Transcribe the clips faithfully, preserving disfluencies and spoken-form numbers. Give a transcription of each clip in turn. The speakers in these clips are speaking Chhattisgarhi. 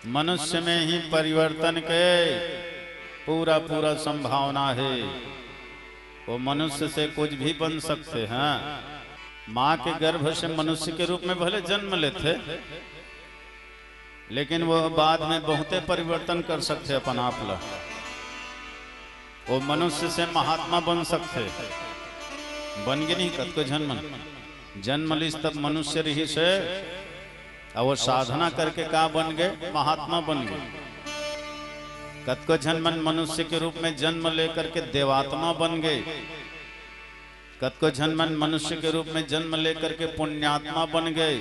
मनुष्य में ही परिवर्तन के पूरा पूरा संभावना हे। वो मनुष्य से कुछ भी बन सकथे। हाँ, माँ के गर्भ से मनुष्य के रूप में भले जन्म लेथे, लेकिन वो बाद में बहुते परिवर्तन कर सकथे अपन आप ला। वो मनुष्य से महात्मा बन सकथे। बन गे नहीं कतको झन मन? जन्म लिस तब मनुष्य रिहिस हे, अउ वो साधना करके का बन गे? महात्मा बन गे। कतको झन मन मनुष्य के रूप में जन्म लेकर के देवात्मा बन गे। कतको झन मन मनुष्य के रूप में जन्म लेकर के पुण्यात्मा बन गे,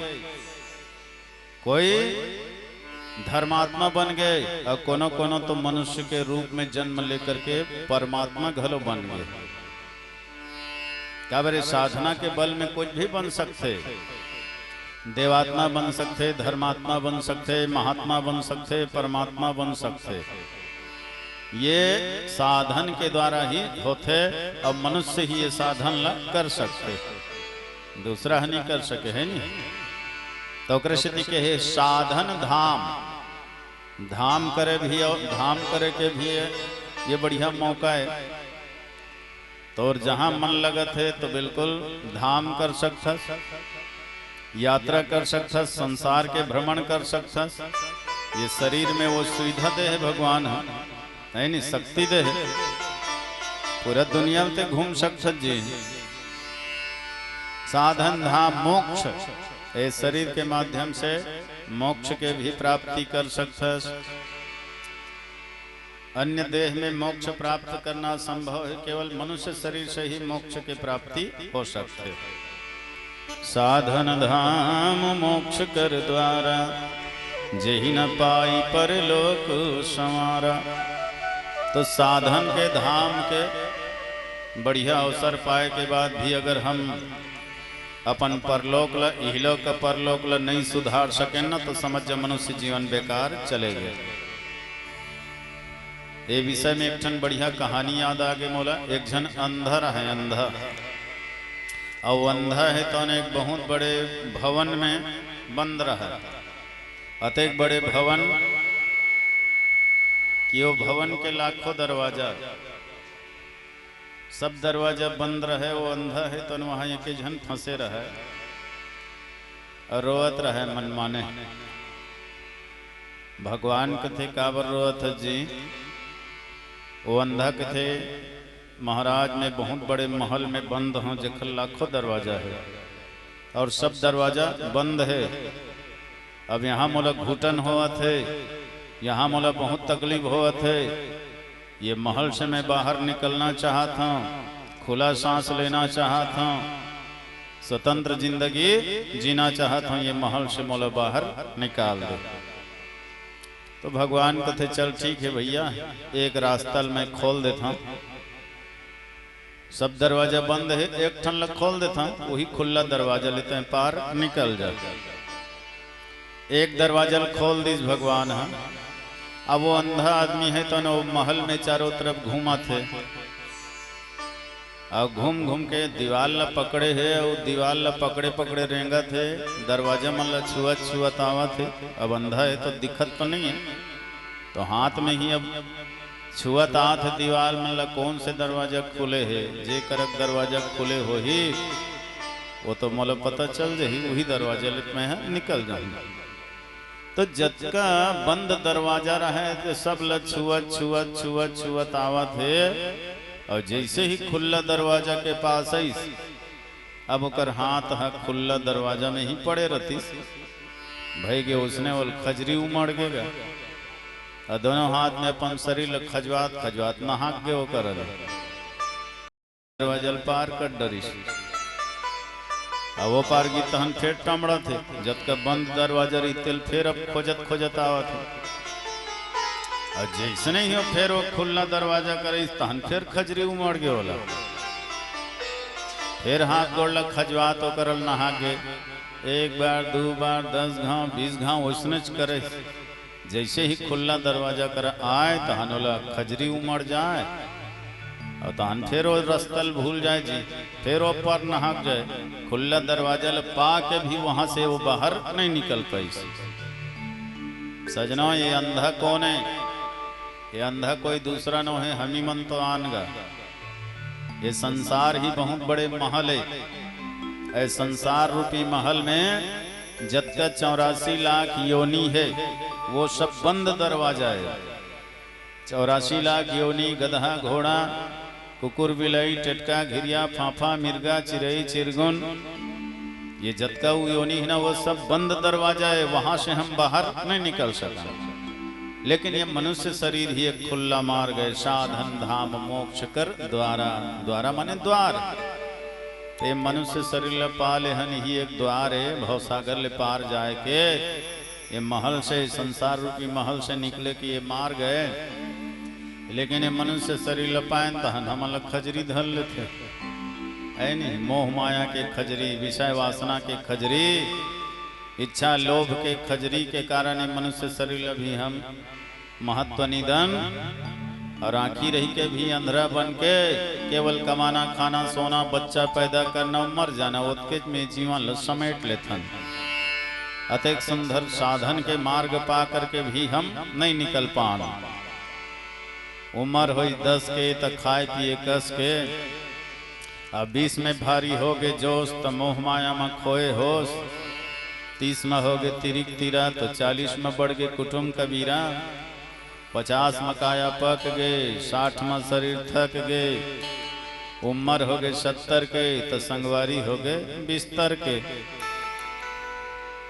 कोई धर्मात्मा बन गे, अउ कोनो कोनो तो मनुष्य के रूप में जन्म लेकर के परमात्मा घलो बन गे। काबर ए साधना के बल में कुछ भी बन सकथे, देवात्मा बन सकथे, धर्मात्मा बन सकथे, महात्मा बन सकथे, परमात्मा बन सकथे। ये साधन के द्वारा ही होथे, अउ मनुष्य ही ये साधन ला कर सकथे, दूसरा ह नहीं कर सके, हे नहीं? तो ओकरे सेती कहे साधन धाम, धाम करे भी अउ धाम करे के भी ये, ये बढ़िया मौका हे। तोर जहाँ मन लगत हे तो बिल्कुल धाम कर सकथस, यात्रा कर सकथस, संसार के भ्रमण कर सकथस। ये शरीर में वो सुविधा दे हे भगवान ह, हे नहीं, शक्ति दे हे, पूरा दुनिया में ते घूम सकथस जी। साधन धाम मोक्ष, ए शरीर के माध्यम से मोक्ष के भी प्राप्ति कर सकथस। अन्य देह में मोक्ष प्राप्त करना असंभव हे, केवल मनुष्य शरीर से ही मोक्ष के प्राप्ति हो सकथे। साधन धाम मोक्ष कर द्वारा, जेहि न पाई परलोक संवारा। तो साधन के धाम के बढ़िया अवसर पाए के बाद भी अगर हम अपन परलोक ल, इहलोक के परलोक ल नहीं सुधार सकेन न, तो समझ जा मनुष्य जीवन बेकार चले गे। ए विषय में एक ठन बढ़िया कहानी याद आ गे मोला। एक झन अंधा रहय, अंधा। अउ अंधा हे तौन एक बहुत बड़े भवन में बंद रहय। अतेक बड़े भवन कि वो भवन के लाखों दरवाजा, सब दरवाजा बंद रहय। वो अंधा हे तौन वहाँ एके झन फंसे रहय, अउ रोवत रहय मनमाने। भगवान कथे, "काबर रोवत हस जी?" वो अंधा कथे, "महाराज, मैं बहुत बड़े महल में बंद हूँ, जेकर लाखों दरवाजा हे, अउ सब दरवाजा बंद हे। अब यहाँ मोला घुटन होवत हे, यहाँ मोला बहुत तकलीफ होवत हे। ये महल से मैं बाहर निकलना चाहत हूँ, खुला सांस लेना चाहत हूँ, स्वतंत्र जिंदगी जीना चाहत हूँ, ये महल से मोला बाहर निकाल दे।" तो भगवान कथे, "चल ठीक हे भैया, एक रास्ता ल मैं खोल देथंव।" सब दरवाजा बंद हे, एक ठन ल खोल देथंव, वही खुल्ला दरवाजा ले तैं पार निकल जा। एक दरवाजा ल खोल दिस भगवान ह। अब वो अंधा आदमी हे तौन वो महल में चारों तरफ घूमत हे, अउ घूम घूम के दीवाल ल पकड़े हे, अउ दीवाल ल पकड़े पकड़े रेंगत हे, दरवाजा मन ल छुअत छुअत आवत हे। अब अंधा हे तो दिखत तो नहीं हे, तो हाथ में ही अब छुअत आत हे दीवाल मन ल, कौन से दरवाजा खुले हे, जे करक दरवाजा खुले होही, वो तो मोला पता चल जाही, वही दरवाजा ले मैं ह निकल जाहूँ। तो जतका बंद दरवाजा रहय, ते सब ल छुअत, छुअत, छुअत, छुअत आवत हे, अउ जइसे ही खुल्ला दरवाजा के पास आइस, अब ओकर हाथ ह खुल्ला दरवाजा में ही पड़े रतिस। भई गे ओसने ओला खजरी उमड़ गे गा। अउ दोनों हाथ में अपन शरीर ल खजवात, खजवात नहाक गे ओकर ल। दरवाजा ल पार कर डरिस। अउ वो पार गे तहन फेर टमड़त हे, जतका बंद दरवाजा रहिस तेला फेर अब खोजत खोजत आवत हे। अउ जइसने ही वो फेर वो खुल्ला दरवाजा करिस, तहन फेर खजरी उमड़ गे ओला। फेर हाथ गोड़ ल खजवात ओकर ल नहा गे। एक बार, दू बार, दस घांव, बीस घांव ओइसनेच करे। जइसे ही खुल्ला दरवाजा कर आय, तहन ओला खजरी उमड़ जाय, अउ तहन फेर वो रस्ता ल भूल जाय जी, फेर वो पार नहाक जाय। खुल्ला दरवाजा ल पा के भी वहां से वो बाहर नहीं निकल पाइस। सजनो, ये अंधा कौन है? ये अंधा कोई दूसरा नो है, हमी मन तो आन गा। ये संसार ही बहुत बड़े महल है। ऐ संसार रूपी महल में जतका चौरासी लाख योनि है, वो सब बंद दरवाजा है। चौरासी लाख योनि, गधा, घोड़ा, कुकुर, बिलाई, टेटका, घिरिया, फाफा, मिर्गा, चिरई, चिरगुन, ये जतका उ योनि है ना, वो सब बंद दरवाजा है, वहां से हम बाहर नहीं निकल सका। लेकिन ये मनुष्य शरीर ही एक खुला मार्ग है, साधन धाम मोक्ष कर द्वारा। द्वारा माने द्वार। ये मनुष्य शरीर ला पा लेहन ही एक द्वार है भवसागर ले पार जाए के। ये महल से, संसार रूपी महल से निकले के ये मार्ग है। लेकिन ये मनुष्य शरीर ल पाएन तहन हमन ल खजरी धर लेथे, है नहीं? मोह माया के खजरी, विषय वासना के खजरी, इच्छा लोभ के खजरी के कारण ये मनुष्य शरीर ल भी हम महत्व निदन। और आंखी रही के भी अंधरा बन के केवल कमाना, खाना, सोना, बच्चा पैदा करना, मर जाना, ओतकेच में जीवन ल समेट लेथन। अतेक सुंदर साधन के मार्ग पा करके भी हम नहीं निकल पान। उमर होई दस के त खाए पिए कस के, अब बीस में भारी होगे जोश त मोह माया म खोए होश, तीस म होगे तिरिक तिरा त चालीस म बढ़ गे कुटुम कबीरा, पचास म काया पक गे, साठ म शरीर थक गे, उमर होगे सत्तर के त संगवारी होगे बिस्तर के।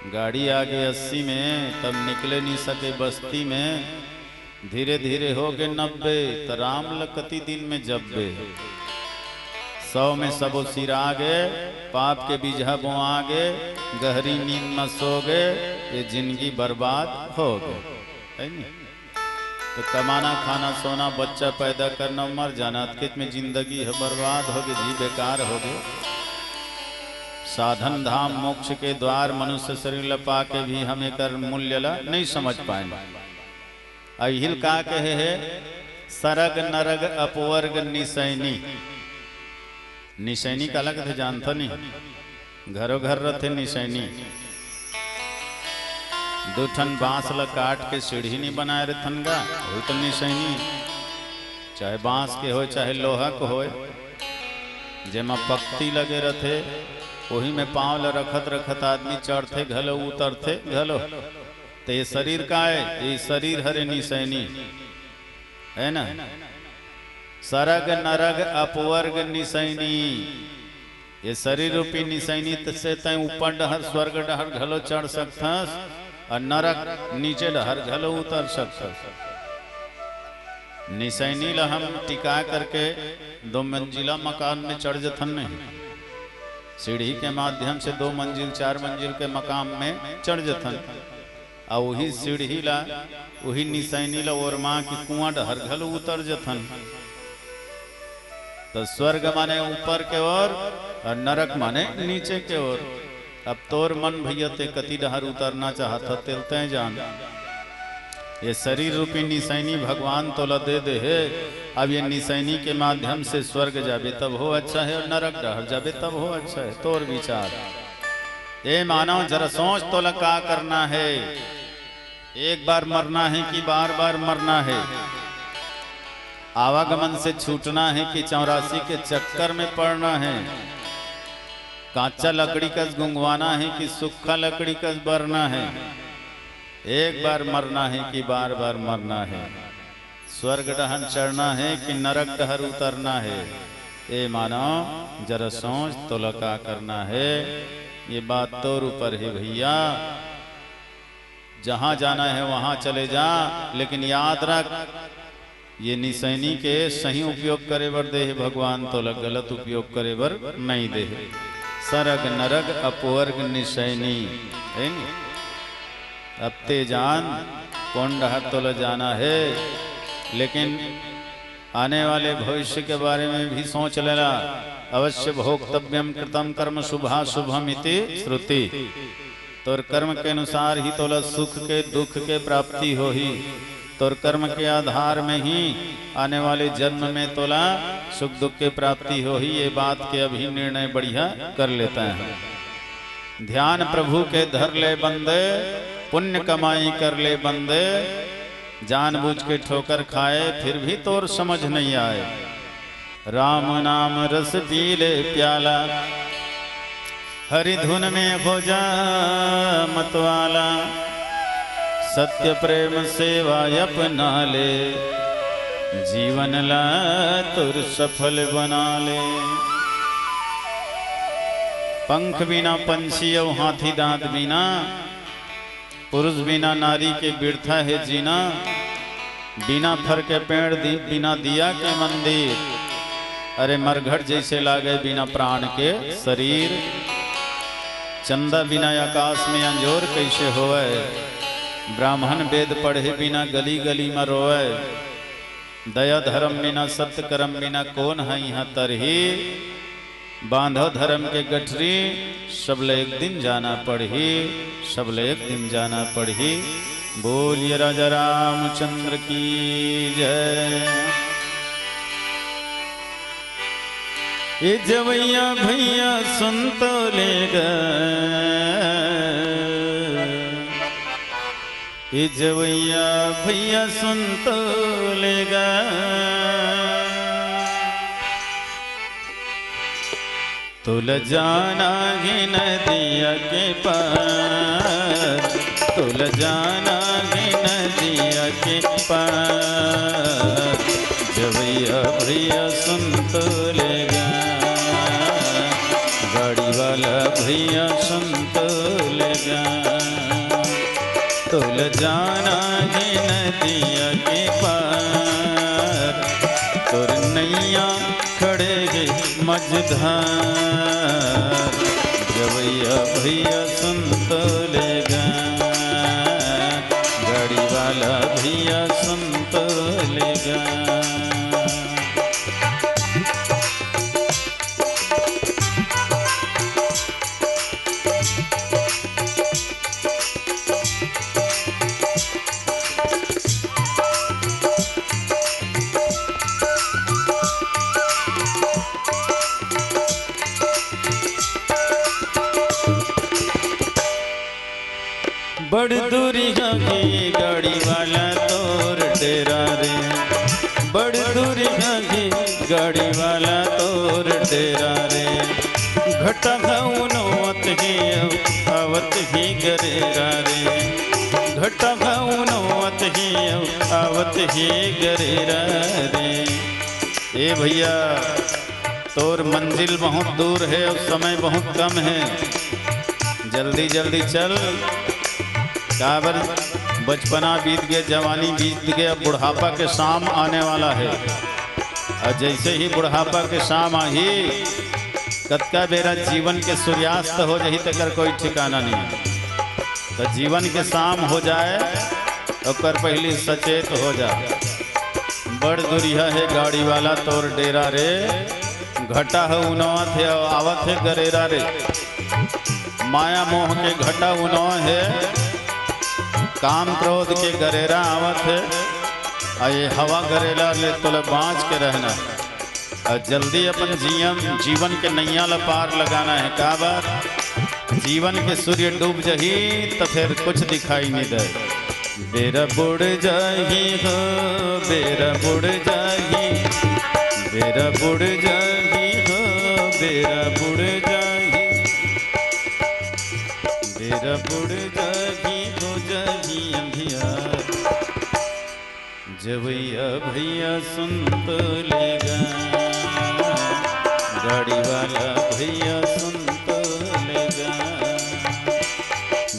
गाड़ी आगे अस्सी में, तब निकले नहीं सके बस्ती में। धीरे धीरे होगे नब्बे, त राम ल कति दिन में जब्बे। सौ में सबो सिरा गे, पाप के बीजहा बोआ गे, गहरी नींद म सो गे, ये जिंदगी बर्बाद हो गे। है नी? तो कमाना, खाना, सोना, बच्चा पैदा करना, मर जाना, अतकेच में जिंदगी ह बर्बाद होगे जी, बेकार होगे। साधन धाम मोक्ष के द्वार मनुष्य शरीर ल पाके भी हम एकर मूल्य ल नहीं समझ पाएन। अहिल का कहे हे, सरग नरग अपवर्ग निसैनी। निसैनी काला कथे जानथो नहीं? घरो घर रथे निसैनी। दू ठन बांस ल काट के सीढ़ी नहीं बनाए रथन गा, वही तो निसैनी। चाहे बांस के होय, चाहे लोहा के होय, जेमा पक्ति लगे रथे, वही में पांव ल रखत रखत आदमी चढ़थे घलो, उतरथे घलो। तो ये शरीर का है? ये शरीर हरे निसैनी, है ना? सरग नरग अपवर्ग निसैनी। ये शरीर रूपी निसैनी से तैं ऊपर डहर, स्वर्ग डहर घलो चढ़ सकथस और नरक नीचे डहर घलो उतर सकथस। निसैनी ला हम टिका करके दो मंजिला मकान में चढ़ जथन नहीं, सीढ़ी के माध्यम से दो मंजिल, चार मंजिल के मकान में चढ़ जथन। अउ उही सीढ़ी ला, उही निसैनी ला ओरमा के कुआं डहर घलो उतर जथन। तो स्वर्ग माने ऊपर के ओर और नरक माने नीचे के ओर। अब तोर मन भैया, ते कति डहर उतरना चाहत ह, तेल तैं जान। ये शरीर रूपी निसैनी भगवान तोला दे दे हे। अब ये निसैनी के माध्यम से स्वर्ग जाबे तब हो अच्छा है और नरक डहर जाबे तब हो अच्छा है। तोर विचार। ए मानव, जरा सोच, तोला का करना है? एक बार मरना है कि बार बार मरना है? आवागमन से छूटना है कि चौरासी के चक्कर में पड़ना है? कांचा लकड़ी कस गुंगवाना है कि सूखा लकड़ी कस बरना है? एक बार मरना है कि बार बार मरना है? स्वर्ग डहन चढ़ना है कि नरक डहर उतरना है? ए मानव, जरा सोच, तोला का करना है? ये बात तोर ऊपर है भैया। जहां जाना है वहां चले जा, लेकिन याद रख, ये निसैनी के सही उपयोग करे बर दे हे भगवान, तोला गलत उपयोग करे बर नहीं दे हे। सरग नरग अपवर्ग निसैनी, है नी? अब ते जान कौन डहर तोला जाना है, लेकिन आने वाले भविष्य के बारे में भी सोच लेला। अवश्य भोक्तव्यम कृतम कर्म शुभाशुभम इति श्रुति। तोर कर्म के अनुसार ही तोला सुख के दुख के प्राप्ति होही। तोर कर्म के आधार में ही आने वाले जन्म में तोला सुख दुख के प्राप्ति होही। ये बात के अभी निर्णय बढ़िया कर लेता है। ध्यान प्रभु के धर ले बंदे, पुण्य कमाई कर ले बंदे, जानबूझ के ठोकर खाए, फिर भी तोर समझ नहीं आए। राम नाम रस पी ले प्याला, हरि धुन में हो जा मतवाला। सत्य प्रेम सेवा अपना ले, जीवन ला तोर सफल बना ले। पंख बिना पंछी अउ हाथी दांत बिना, पुरुष बिना नारी के बिरथा हे जीना। बिना फर के पेड़ दी, बिना दिया के मंदिर, अरे मरघट जैसे लागे बिना प्राण के शरीर। चंदा बिना आकाश में अंजोर कैसे होवे, ब्राह्मण वेद पढ़े बिना गली गली में रोवे। दया धर्म बिना, सत्य कर्म बिना, कोन है यहाँ तरही? बांधो धर्म के गठरी, सबले एक दिन जाना पड़ही, सबले एक दिन जाना पड़ही। बोलिए राजा रामचंद्र की जय। ए जवैया भैया सुन तो ले गा, ए जवैया भैया सुन तो ले गा। तोला जाना हे नदिया के पार, तोला जाना हे नदिया के पार। जवैया भैया सुन तो ले गा, गाड़ी वाला भैया सुन तो ले गा। तोला जाना हे नदिया के पार, तोर नैया खड़े हे मझधार। जवैया भैया सुन तो ले गा, गाड़ी वाला भैया सुन तो ले गा। बड़ दूरिहा के गाड़ी वाला तोर डेरा रे, बड़ दूरिहा के गाड़ी वाला तोर डेरा रे। घटा घाव नोवत हे अउ आवत हे गरेरा रे, घटा घाव नोवत हे अउ आवत हे गरेरा रे। ए भैया, तोर मंजिल बहुत दूर हे अउ समय बहुत कम हे, जल्दी जल्दी चल, काबर बचपना बीत गे, जवानी बीत गे, अब बुढ़ापा के शाम आने वाला हे। अउ जैसे ही बुढ़ापा के शाम आही, कतका बेरा जीवन के सूर्यास्त हो जाही, तेकर कोई ठिकाना नहीं। त जीवन के शाम हो जाए, ओकर पहिली सचेत हो जा। बड़ दूरिहा हे गाड़ी वाला तोर डेरा रे, घटा ह उनवत हे अउ आवत हे गरेरा रे। माया मोह के घटा उनवा हे, काम क्रोध के गरेरा आवत हे। अउ ये हवा गरेरा ले तोला बांच के रहना हे। अउ जल्दी अपन जियम, जीवन के नैया ला पार लगाना हे। काबर? जीवन के सूर्य डूब जही त फेर कुछ दिखाई नहीं दे। बेरा बुड़ जाही हो, बेरा बुड़ जाही, बेरा बुड़ जाही हो, बेरा बुड़ जाही, बेरा बुड़ जाही, हो जाही अंधियार। जवैया भैया सुन तो ले गा, गाड़ी वाला भैया सुन तो ले गा।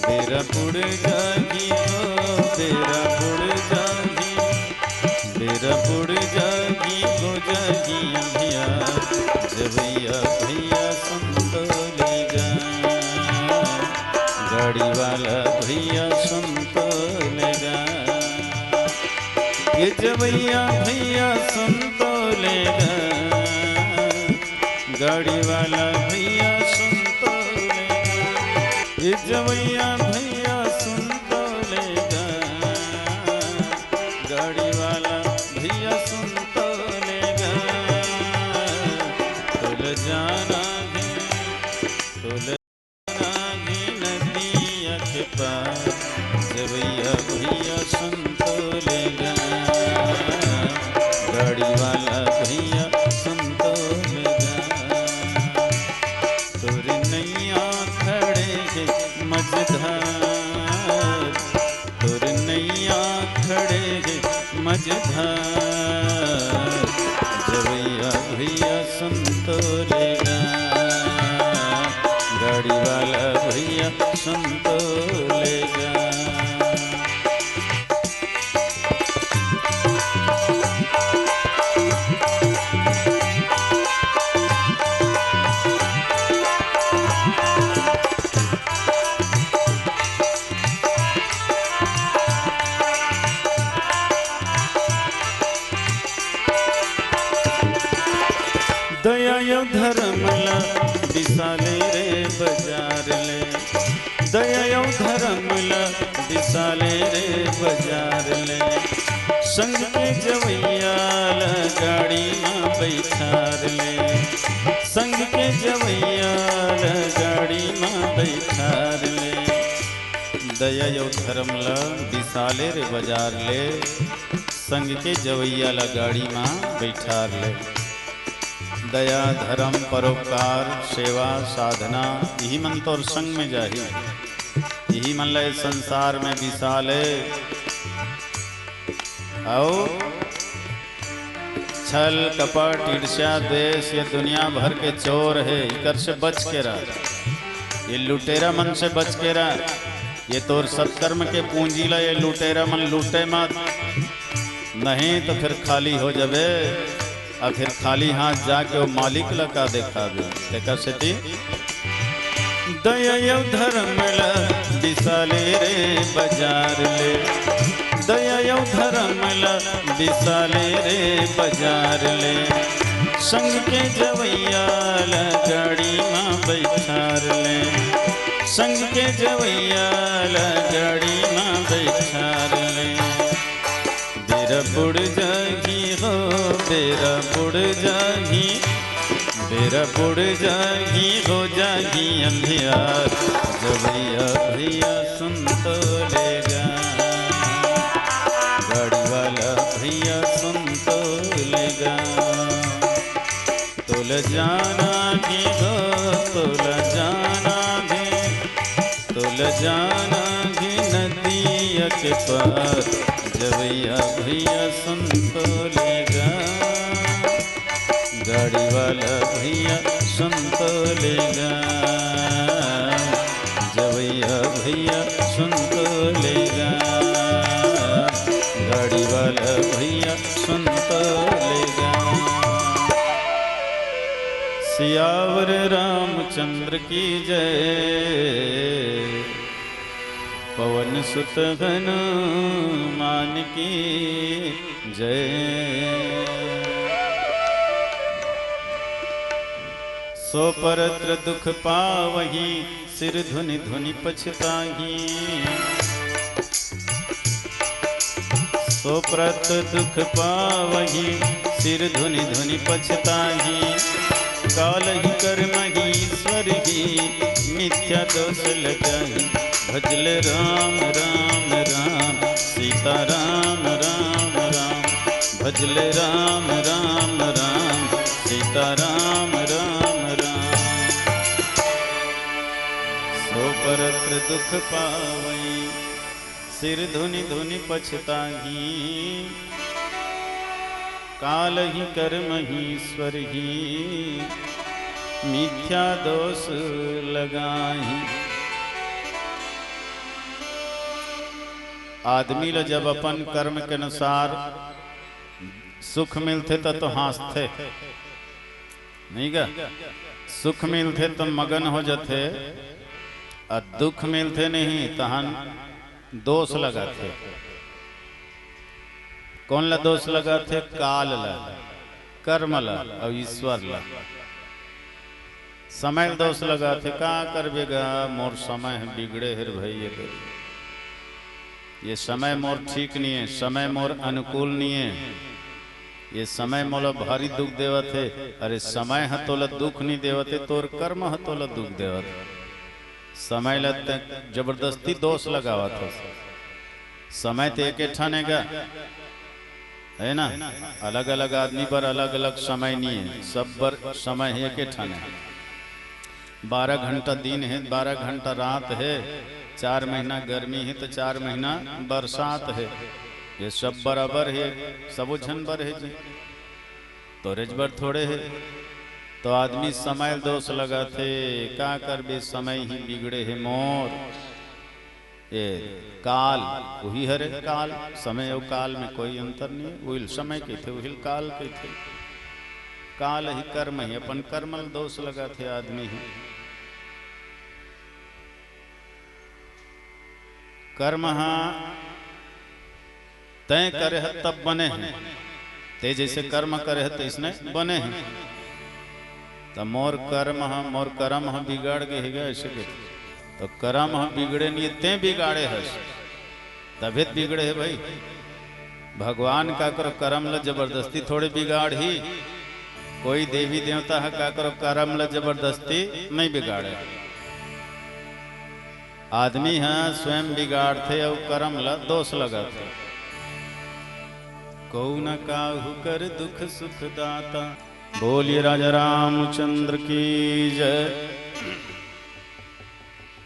बेरा बुड़ जाही हो, बेरा बुड़ जाही, बेरा बुड़ जाही, हो जाही अंधियार। जवैया भैया सुन तो ले गा, गाड़ी वाला भैया सुन तो ले गा। ए जवैया भैया सुन तो ले गा, गाड़ी वाला भैया सुन तो ले गा। ए जवैया भैया सुन तो ले गा, गाड़ी वाला भैया सुन तो ले गा। तोला जाना हे, तोला जाना हे नदिया के पार, मझधार। जवैया भैया सुन तो ले गा, गाड़ी वाला भैया सुन तो ले गा। दया अउ धरम ला बिसाले रे बजार ले, दया अउ धरम ला बिसाले रे बजार ले, संग के जवैया ला गाड़ी मा बैठार ले, संग के जवैया ला गाड़ी मा बैठार ले। दया अउ धरम ला बिसाले रे बजार ले, संग के जवैया ला गाड़ी मा बैठार ले। दया, धरम, परोपकार, सेवा, साधना, इही मन तोर संग में जाही। इही मन ला ए संसार में बिसाले। अउ छल, कपट, ईर्ष्या, द्वेष, ये दुनिया भर के चोर हे, इकर से बच के रह। ये लुटेरा मन से बच के रह। ये तोर सत्कर्म के पूंजी ला ये लुटेरा मन लूटे मत, नहीं तो फिर खाली हो जाबे। अउ फिर खाली हाथ जाके वो मालिक ला का देखाबे। तेकर सेती दया अउ धरम ला बिसाले रे बजार ले, दया अउ धरम ला बिसाले रे बजार ले, संग के जवैया ला गाड़ी मा बैठार ले, संग के जवैया ला गाड़ी मा बैठार ले। बेरा बुड़ जाही हो, बेरा बुड़ जाही, बेरा बुड़ जाही, हो जाही अंधियार। जवैया भैया सुन तो ले गा, गाड़ी वाला भैया सुन तो ले गा। तोला जाना हे हो, तोला जाना हे, तोला जाना हे नदिया के पार। जवैया भैया सुन तो ले गा, गाड़ी वाला भैया सुन तो ले गा। जवैया भैया सुन तो ले गा, गाड़ी वाला भैया सुन तो ले गा। सियावर रामचंद्र की जय, पवन सुत हनुमान की जय। सो परत्र दुख पावही, सिर धुनि धुनि पछताही। सो परत्र दुख पावही, सिर धुनि धुनि पछताही। काल ही कर्म ही ईश्वर ही, मिथ्या दोष लगाही। भजले राम राम राम, सीता राम राम राम। भजले राम राम राम, सीता राम राम राम। सो परत्र दुख पावई, सिर धुनि धुनि पछताही। काल ही कर्म ही ईश्वर ही, मिथ्या दोष लगाही। आदमी ल जब अपन कर्म के अनुसार सुख मिलथे त तो हाँसथे, नहीं गा? सुख मिलथे त मगन हो जथे, अउ दुख मिलथे नहीं तहन दोष लगाथे। कौन ला दोष लगाथे? काल ला, कर्म ला अउ ईश्वर ला। समय ल दोष लगाथे, का करबे गा, मोर समय ह बिगड़े हे रे भई, ये कर, ये समय मोर ठीक नहीं है, समय मोर अनुकूल नहीं है, ये समय मोला भारी दुख देवत हे। अरे समय ह तोला दुख नहीं देवत हे, तोर कर्म ह तोला दुख देवत हे। समय ल तैं जबरदस्ती दोष लगावत हस। समय तो एके ठन हे गा, है ना? अलग-अलग आदमी बर अलग-अलग समय नहीं है, सब बर समय हे एके ठन हे। बारह घंटा दिन हे, बारह घंटा रात हे, चार महीना गर्मी हे तो चार महीना बरसात हे। ये सब बराबर हे, सबो झन बर हे जी, तोरेच बर थोड़े हे। तो आदमी समय ल दोष लगाथे, का करबे, समय ही बिगड़े हे मोर। ये काल, उही हरे काल, समय अउ काल में कोई अंतर नहीं हे। उहिल समय कहिथे, उहिल काल कहिथे। काल ही कर्म हे, अपन कर्म ल दोष लगाथे आदमी ह। कर्म ह तैं करे ह तब बने हे, ते जैसे कर्म करे ह तैसने बने हे। त मोर कर्म ह, मोर करम ह बिगाड़ गे हे गा, ऐसे के। तो करम ह बिगड़े नहीं, तैं बिगाड़े हस, तभे त बिगड़े हे भाई। भगवान काकरो करम ल जबरदस्ती थोड़े बिगाड़ही, कोई देवी देवता ह काकरो करम ल जबरदस्ती नहीं बिगाड़े। आदमी ह स्वयं बिगाड़थे अउ करम ल दोष लगाथे। को न काहू कर दुख सुख दाता। बोलिए राजा रामचंद्र की जय।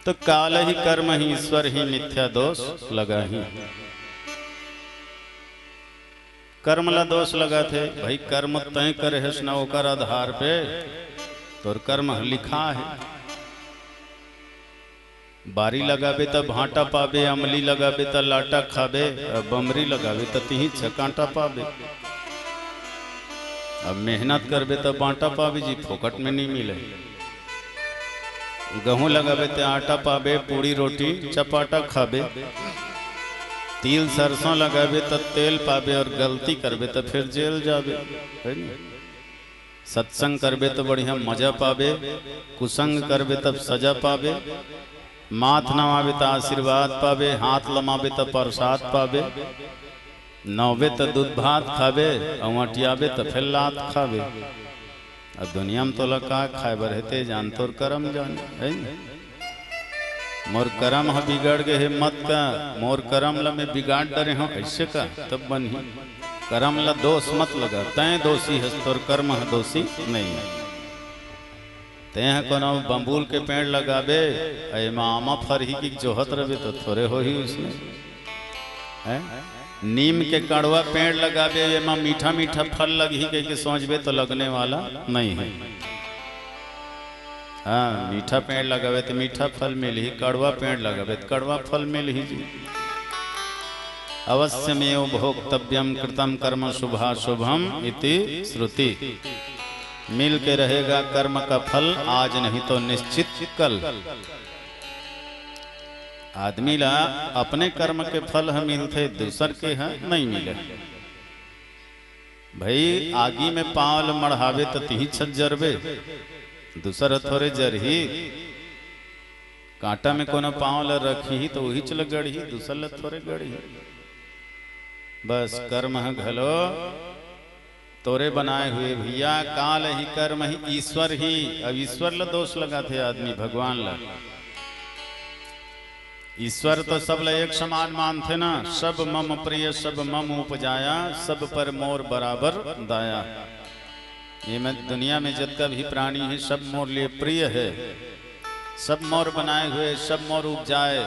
तो काल ही कर्म ही ईश्वर ही मिथ्या दोष लगाही। कर्म ला दोष लगाथे, भाई कर्म तैं करे हस ना, ओकर आधार पे तोर कर्म ह लिखा हे। बारी लगाबे त भांटा पाबे, अमली लगाबे त लाटा खाबे, अउ बमरी लगाबे त तिही छकांटा पाबे। अब मेहनत करबे त बांटा पाबे जी, फोकट में नहीं मिले। गहूं लगाबे त आटा पाबे, पूड़ी रोटी चपाटा खाबे। तिल सरसों लगाबे त तेल पाबे, अउ गलती करबे त फिर जेल जाबे, है नी? सत्संग करबे त बढ़िया मजा पाबे, कुसंग करबे तब सजा पाबे, माथ नवाबे त आशीर्वाद पाबे, हाथ लमाबे त प्रसाद पाबे, नौबे त दूध भात खाबे, अउ अंटियाबे त फिर लात खाबे। अब दुनिया में तोला का खाए बर हे, ते जान, तोर करम जान, है नी? मोर करम ह बिगड़ गे हे, मत का, मोर करम ल मैं बिगाड़ डरे हंव, ऐसे का? तब बनही। करम ल दोष मत लगा, तैं दोषी हस, तोर करम ह दोषी नहीं हे। तें ह कोनो बम्बूल के पेड़ लगाबे, अउ एमा आमा फरही कि जोहत रहिबे, तो थोरे होही उसने। हैं? नीम के कड़वा पेड़ लगाबे, एमा मीठा मीठा फल लगही कहिके सोचबे, तो लगने वाला नहीं हे। हाँ, मीठा पेड़ लगाबे त मीठा फल मिलही, कड़वा पेड़ लगाबे त कड़वा फल मिलही जी। अवश्यमेव भोक्तव्यम कृतम कर्म शुभाशुभम इति श्रुति। मिल के रहेगा कर्म का फल, आज नहीं तो निश्चित कल। आदमी ला अपने कर्म के फल ह मिलथे, दूसर के ह नहीं मिले। भाई, आगी में पांव ल मढ़ाबे त तिही छत जरबे, दूसर ह थोरे जरही। कांटा में कोनो पांव ल रखही त उहीच ल गड़ही, दूसर ल थोरे गड़ही। बस, कर्म ह घलो तोरे बनाए हुए भैया, काल ही कर्म ही ईश्वर ही। अब ईश्वर ल दोष लगाथे आदमी, भगवान ल। ईश्वर तो सब ल एक समान मानथे ना, सब मम प्रिय सब मम उपजाया, सब पर मोर बराबर दाया। ये में दुनिया में जतका भी प्राणी हे, सब मोर लिए प्रिय हे, सब मोर बनाए हुए, सब मोर उपजाए।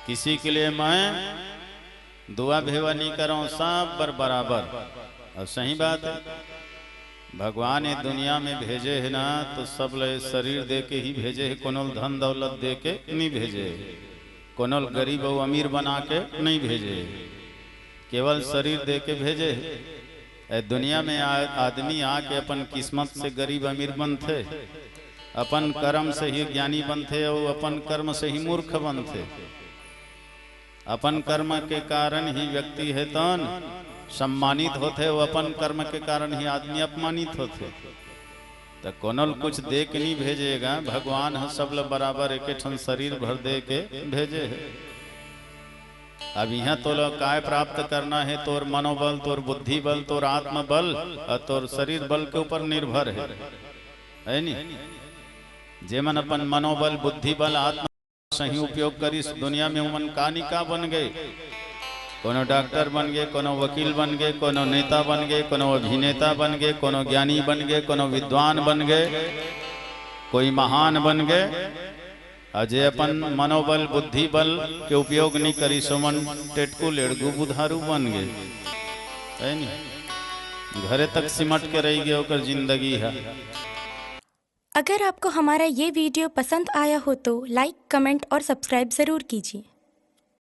किसी के लिए मैं दुआ भेवा नहीं करंव, सब बर बराबर। अउ सही बात हे, भगवान ये दुनिया में भेजे हे ना, तो सब ल शरीर दे के ही भेजे हे, कोनो ल धन दौलत दे के नहीं भेजे हे, कोनो ल गरीब अउ अमीर बना के नहीं भेजे हे, केवल शरीर दे के भेजे हे। ए दुनिया में आ-, आदमी आके अपन किस्मत से गरीब अमीर बनथे, अपन कर्म से ही ज्ञानी बनथे अउ अपन कर्म से ही मूर्ख बनथे। अपन कर्म के कारण ही व्यक्ति हे तन सम्मानित होथे, अउ अपन कर्म के कारण ही आदमी अपमानित होथे। त कोनो ल कुछ दे के नहीं भेजे गा, भगवान ह सब ल बराबर एके ठन शरीर भर दे के भेजे हे। अब इहां तोला काय प्राप्त करना हे, तोर मनोबल, तोर बुद्धि बल, तोर आत्मबल अउ तोर शरीर बल के ऊपर निर्भर हे, है नी? जेमन अपन मनोबल, बुद्धि बल, आत्म सही उपयोग करिस, दुनिया में ओमन का नी का बन गे। कोनो डॉक्टर बन गे, कोनो वकील बन गे, कोनो नेता बन गे, कोनो अभिनेता बन गे, कोनो ज्ञानी बन गे, कोनो विद्वान बन गे, कोई महान बन गे। अजे अपन मनोबल बुद्धि बल के उपयोग नहीं करिस, ओमन टेटकू लेड़गू बुधारू बन गे, है नी? घरे तक सिमट के रह गे ओकर जिंदगी है। अगर आपको हमारा ये वीडियो पसंद आया हो तो लाइक, कमेंट और सब्सक्राइब ज़रूर कीजिए।